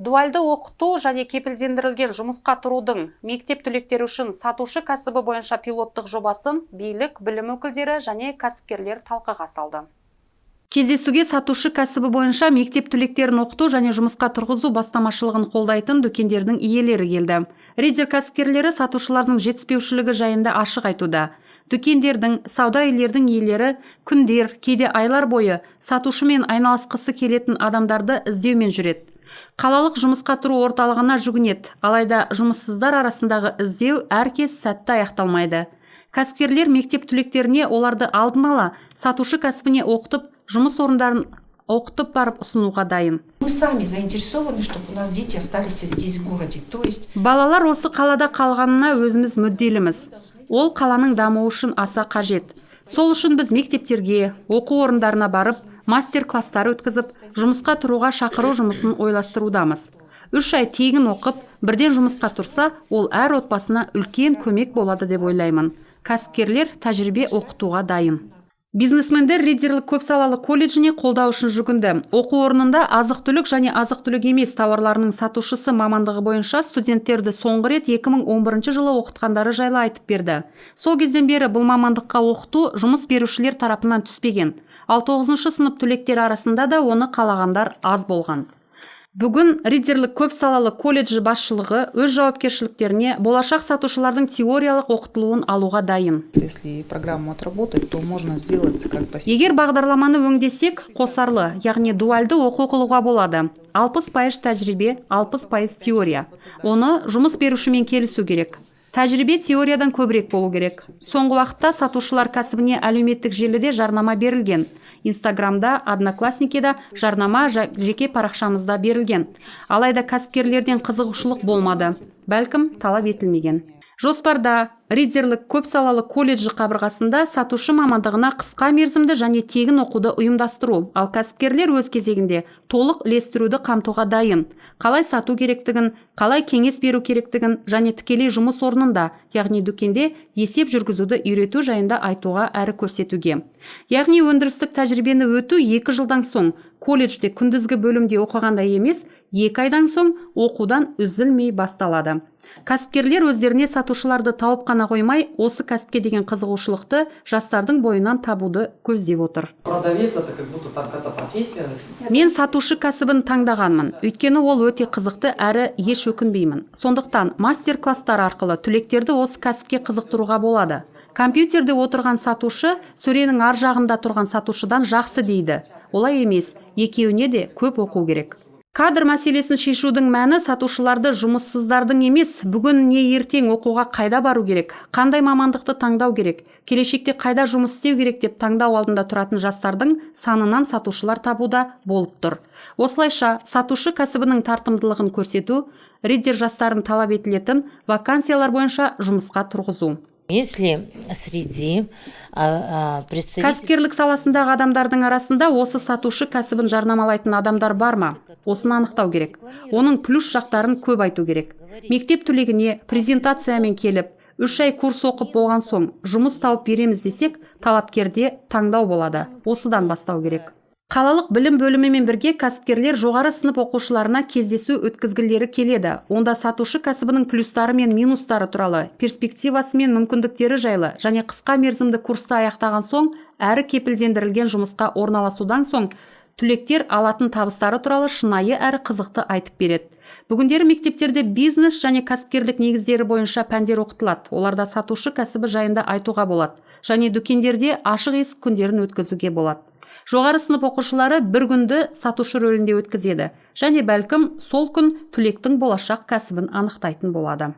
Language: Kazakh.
Дуальды оқыту және кепілдендірілген жұмысқа тұрудың мектеп түлектері үшін сатушы кәсібі бойынша пилоттық жобасын билік, білім өкілдері және кәсіпкерлер талқыға салды. Кездесуге сатушы кәсібі бойынша мектеп түлектерін оқыту және жұмысқа тұрғызу бастамашылығын қолдайтын дүкендердің иелері келді. Риддер кәсіпкерлері сатушылардың жетіспеушілігі жайында ашық айтуда. Дүкендердің, сауда үйлердің иелері күндер, кейде айлар бойы сатушымен айналысқысы келетін адамдарды іздеумен жүреді. Қалалық жұмысқа тұру орталығына жүгінеді, алайда жұмыссыздар арасындағы іздеу әркез сәтті аяқталмайды. Кәсіпкерлер мектеп түлектеріне оларды алдын ала сатушы кәсібіне оқытып, жұмыс орындарын оқытып барып ұсынуға дайын. Мы сами заинтересованы, чтобы у нас дети остались здесь, в городе. То есть Балалар осы қалада қалғанына өзіміз мүдделіміз. Ол қаланың дамуы үшін аса қажет. Сол үшін біз мектептерге, оқу орындарына барып, мастер-класстар өткізіп, жұмысқа тұруға шақыру жұмысын ойластырудамыз. 3 ай тегін оқып, бірден жұмысқа тұрса, ол әр отбасына үлкен көмек болады деп ойлаймын. Кәсіпкерлер тәжірибе оқытуға дайын. Бизнесмендер Риддерлік көпсалалы колледжіне қолдау үшін жүгінді. Оқу орнында азық-түлік және азық-түлік емес тауарларының сатушысы мамандығы бойынша студенттерді соңғы рет 2011 жылы оқытқандары жайлы айтып берді. Сол кезден бері бұл мамандыққа оқыту жұмыс берушілер тарапынан түспеген. Ал 9 сынып түлектері арасында да оны қалағандар аз болған. Бүгін Риддерлік көпсалалы колледжі басшылығы өз жауапкершіліктеріне болашақ сатушылардың теориялық оқытылуын алуға дайын. Если программу отработать, то можно сделать как бы Егер бағдарламаны өңдесек, қосарлы, яғни дуальды оқу қылуға болады. 60% тәжірибе, 60% теория. Оны жұмыс берушімен келісу керек. Тәжірибе теориядан көбірек болу керек. Соңғы уақытта сатушылар кәсібіне әлеуметтік желіде жарнама берілген. Инстаграмда, Одноклассникида жарнама, жеке парақшамызда берілген. Алайда кәсіпкерлерден қызығушылық болмады, бәлкім, талап етілмеген. Жоспарда Риддерлік көпсалалы колледжі қабырғасында сатушы мамандығына қысқа мерзімді және тегін оқуды ұйымдастыру, ал кәсіпкерлер өз кезегінде толық ілестіруді қамтуға дайын. Қалай сату керектігін, қалай кеңес беру керектігін және тікелей жұмыс орнында, яғни дүкенде есеп жүргізуді үйрету жайында айтуға әрі көрсетуге. Яғни өндірістік тәжірибені өту 2 жылдан соң колледжде күндізгі бөлімде оқығандай емес, 2 айдан соң оқудан үзілмей басталады. Кәсіпкерлер өздеріне сатушыларды тауып қана қоймай, осы кәсіпке деген қызығушылықты жастардың бойынан табуды көздеп отыр. Продавец — это как будто там какая-то профессия. Мен сатушы кәсібін таңдағанмын, өйткені ол өте қызықты әрі еш өкінбеймін. Сондықтан мастер-класстар арқылы түлектерді осы кәсіпке қызықтыруға болады. Компьютерде отырған сатушы сөренің ар жағында тұрған сатушыдан жақсы дейді. Олай емес, екеуіне де көп оқу керек. Кадр мәселесін шешудің мәні сатушыларды жұмыссыздардың емес, бүгін не ертең оқуға қайда бару керек, қандай мамандықты таңдау керек, келешекте қайда жұмыс істеу керек деп таңдау алдында тұратын жастардың санынан сатушылар табуда болып тұр. Осылайша, сатушы кәсібінің тартымдылығын көрсету, Риддер жастарын талап етілетін вакансиялар бойынша жұмысқа тұрғызу. Если среди представителей Кәсіпкерлік саласындағы адамдардың арасында осы сатушы кәсібін жарнамалайтын адамдар бар ма, осыны анықтау керек. Оның плюс жақтарын көп айту керек. Мектеп түлегіне презентациямен келіп, 3 ай курс оқып болған соң жұмыс тауып береміз десек, талапкерде таңдау болады. Осыдан бастау керек. Қалалық білім бөлімімен бірге кәсіпкерлер жоғары сынып оқушыларына кездесу өткізгілері келеді. Онда сатушы кәсібінің плюстары мен минустары туралы, перспективасы мен мүмкіндіктері жайлы және қысқа мерзімді курсты аяқтаған соң әрі кепілдендірілген жұмысқа орналасудан соң түлектер алатын табыстары туралы шынайы әрі қызықты айтып береді. Бүгіндері мектептерде бизнес және кәсіпкерлік негіздері бойынша пәндер оқытылады. Оларда сатушы кәсібі жайында айтуға болады және дүкендерде ашық есік күндерін өткізуге болады. Жоғары сынып оқушылары бір күнді сатушы рөлінде өткізеді және бәлкім, сол күн түлектің болашақ кәсібін анықтайтын болады.